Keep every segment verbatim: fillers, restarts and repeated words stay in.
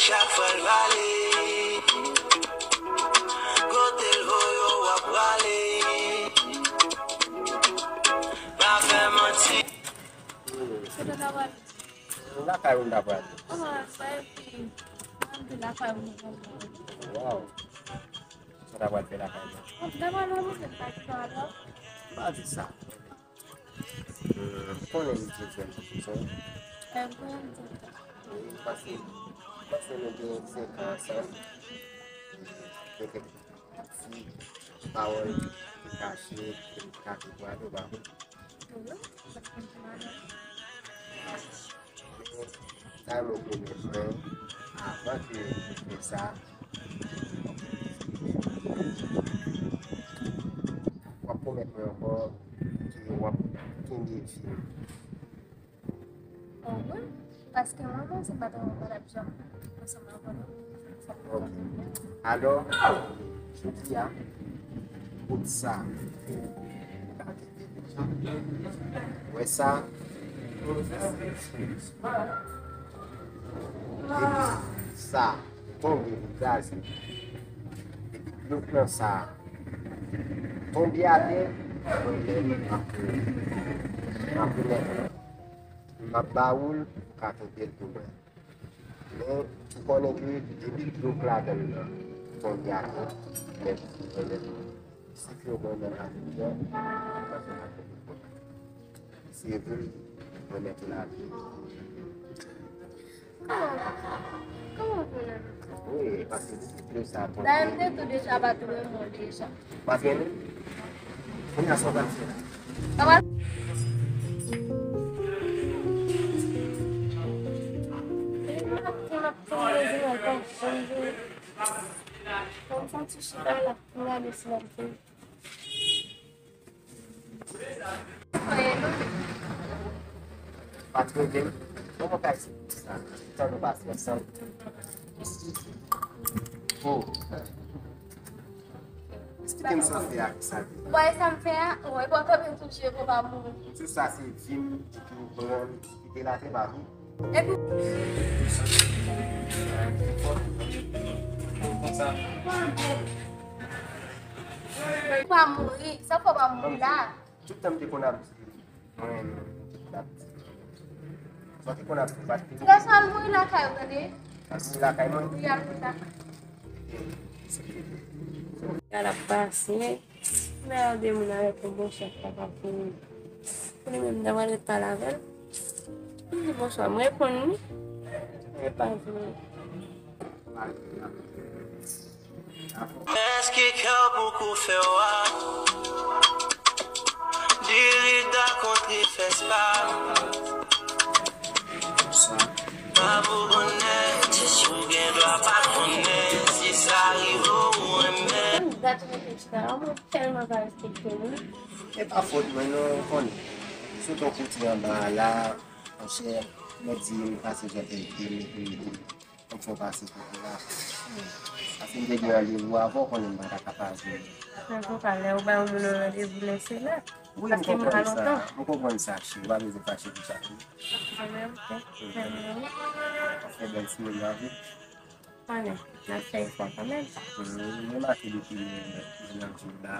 Chak fwa l vale, kote l voye w ap prale. Pa fè manti. Lakay ou m ta pral. Kòman sa epi? Mwen te lakay ou m. Waw. Sa ta pral fè lakay mwen? Mwen ta pral nan moto pa di pa la. Pa di sa. Hmm, konnen li te jwenn sou son. Wi, paske, paske nou gen senk an ansanm. Gen kèk ti pawòl ki kache, ki ka te pral ou pa konn. Sa yo pwomèt mwen, avan ke nou fè sa, w ap pwomèt mwen ankò ke w ap kenbe fi m. Bon, wi, paske mwen menm, se pa t yon bagay ap janm ansanm avè w. Ok. Alò, jodi a, kout sa. Wè sa? Depi sa tonbe, li kraze. Depi dlo plan sa tonbe atè, mwen menm, m ap remèt. M ap ba ou l, ou ka kenbe l pou mwen. Men, ou konnen ke depi dlo k ladan l nan tonbe atè, men pou remèt mwen. Se ke mwen menm avèk mwen, mwen pa fè anyen. Se vre, mwen mèt lavi. Kòman? Kòman pou remèt? Wi, paske depi dlo sa tonbe. Dayè, m te tou deja pa t renmen w deja. Pa t renmen? Kounye a sa w pral fè la? Papa. Pa t renmen? Bon, mwen ka eksplike sa. Tan nou pase ansanm. Bon. Eksplike m sa w fè a, ki sa l ye? Ou wè sa m fè a? Ou wè, pa kanpe touche pou pa mouri. Se sa, se vi m ki pran, ki te la, se pa vre. Epi pa mouri, sa fè w pa mouri la. Tout tan m te konn ap di, mwen, m ap di. Sa w te konn ap di, pa t. Gason, al mouri lakay ou, tande? Al mouri lakay mwen? Wi, al mouri lakay. Sa l ap pase. Mwen ap de moun avèk yon bon chèf pa ka fini. Pou li menm, nan mwen ret pale avè l. Li di bonswa, m reponn li. Li pa vle. Èske kè w poko fè w a? Diri da kontre fès pa. Pa pou konnen, ou gen dwa pa konnen si sa rive w ou renmen. Dat mwen te chita la, mwen tèlman pa respekte moun. E pa fòt mwen non, ou konnen. Sot yon kote anba a la, monchè, mèt di m pase jan te ede m epi m ede m. Fòk fè w pase kote la. Paske m te gen randevou avè w, konnen m pa ta ka pa vini. Antouka, lè ou bay yon moun yon randevou, lèse la. Wi, m konprann sa. M konprann sa, cheri. Ou pa bezwen fache pou sa, wi. Kanmenm, ok. Kanmenm. Fè bèl semèn la, wi. Konnen, n ap fè efò kanmenm. Mwen make depi mennaj ou la.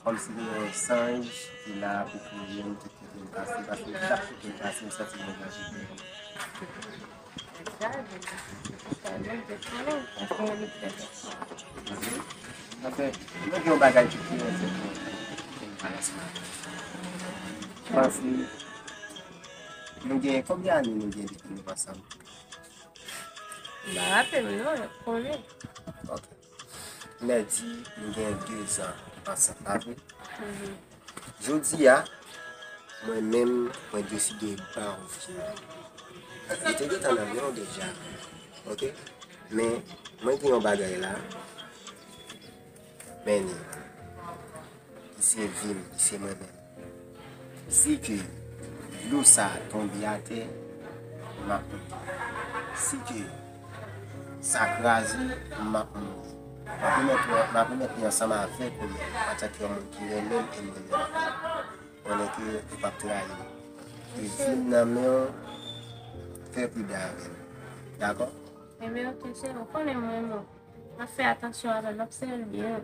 Kòmsi gen yon zanj ki la pou kouvri m tout kote m pase, paske chak kote m pase, m santi mennaj ou. Anfen, nou gen yon bagay ki pi enpòtan ke m pa responde. Paske nou gen, konbyen ane nou gen depi nou ansanm? M pa raple m non, konnen. Ok. Nèdi, nou gen de zan ansanm, pa vre? Mhm. Jodi a, mwen menm, mwen deside ba w vi m. Li te gentan nan men w deja, ok? Men, mwen gen yon bagay la, men li, li se vi m, li se mwen menm. Si ke dlo sa a tonbe atè, m ap mouri. Si ke sa kraze, m ap mouri. M ap remèt, m ap remèt li ansanm avèk ou menm, antanke yon moun ki renmen m e m renmen anpil. Konnen ke ou p ap trayi m. E vi m nan men w, Fè pridan avè l. Dakò? Ebyen, oke, cheri, ou konnen mwen, mwen. M ap fè atansyon avè l, m ap sèvi l byen.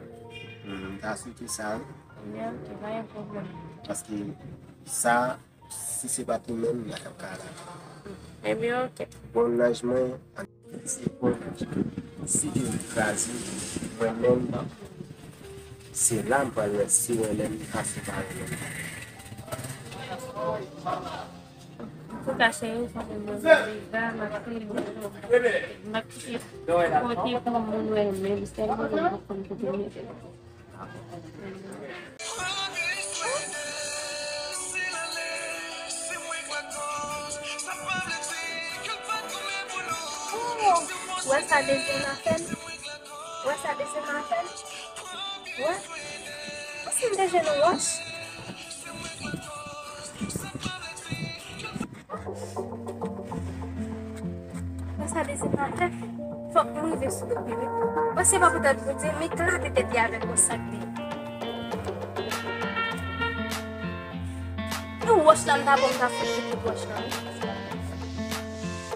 Hmm, m ta swete sa, wi. Ebyen, oke, pa gen pwoblèm. Paske sa, si se pa t ou menm, m pa t ap ka la. Ebyen, oke. Bon, laj mwen, se bon, si ke m kraze, mwen menm, se la m pral wè si w renmen m, pa si w pa renmen m. Antouka, cheri, ou konnen mwen deja, m ap kite, m ap kite kote pou moun wè menm, sèlman mwen konn kote m mete. Ou wè sa dezyèm afè l? Ou wè sa dezyèm afè l? Ou wè? Ou si m te jwenn yon wòch? Mwen sa dezyèm afè. Fòk mwen rive sou do pi wi. Mwen se pa poutèt Bondye, m eklate tèt li avèk yon sak de. Yon wòch la, m ta bon, m ta fout li tout wòch la wi.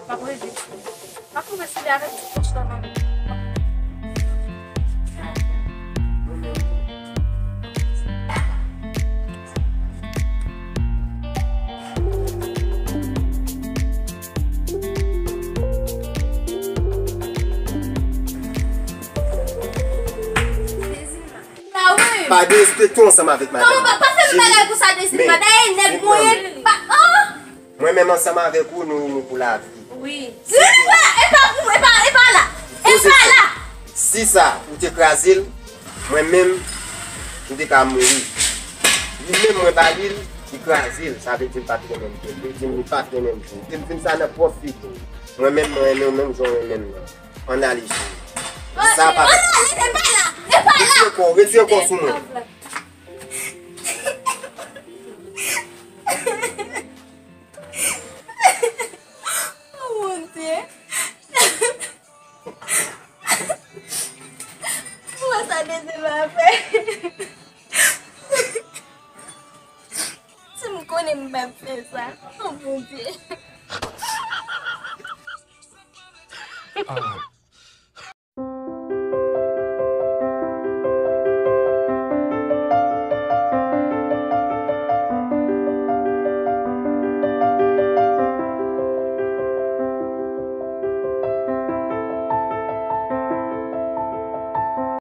M ap rive sou li. M ap rive sou li avèk ti wòch la nan men. Pa derespekte w ansanm avèk madanm. Kòman pa, pa fè m bagay konsa, Dezilma? Dayè nèg mwen ye. Pa, oh! Mwen menm ansanm avèk ou, nou, nou pou lavi. Wi. Dizilma, e pa pou, e pa, e pa la. E pa la. Si sa, ou te kraze l, mwen menm, m te ka mouri. Li menm mwen ba li l, li kraze l. Sa vle di l pa t renmen m tou. Li di m li pa t renmen m tou. Li di m fin sa nan pwòp figi w. Mwen menm, mwen renmen w menm jan w renmen m nan. Ann ale, cheri. Sa pa fèt. Ann ale, e pa la. E pa la. Retire kò w, retire kò w sou mwen. Oh, Bondye. Mwen sa Dezilma fè. Si m konnen m p ap fè sa. Oh, Bondye. Ah.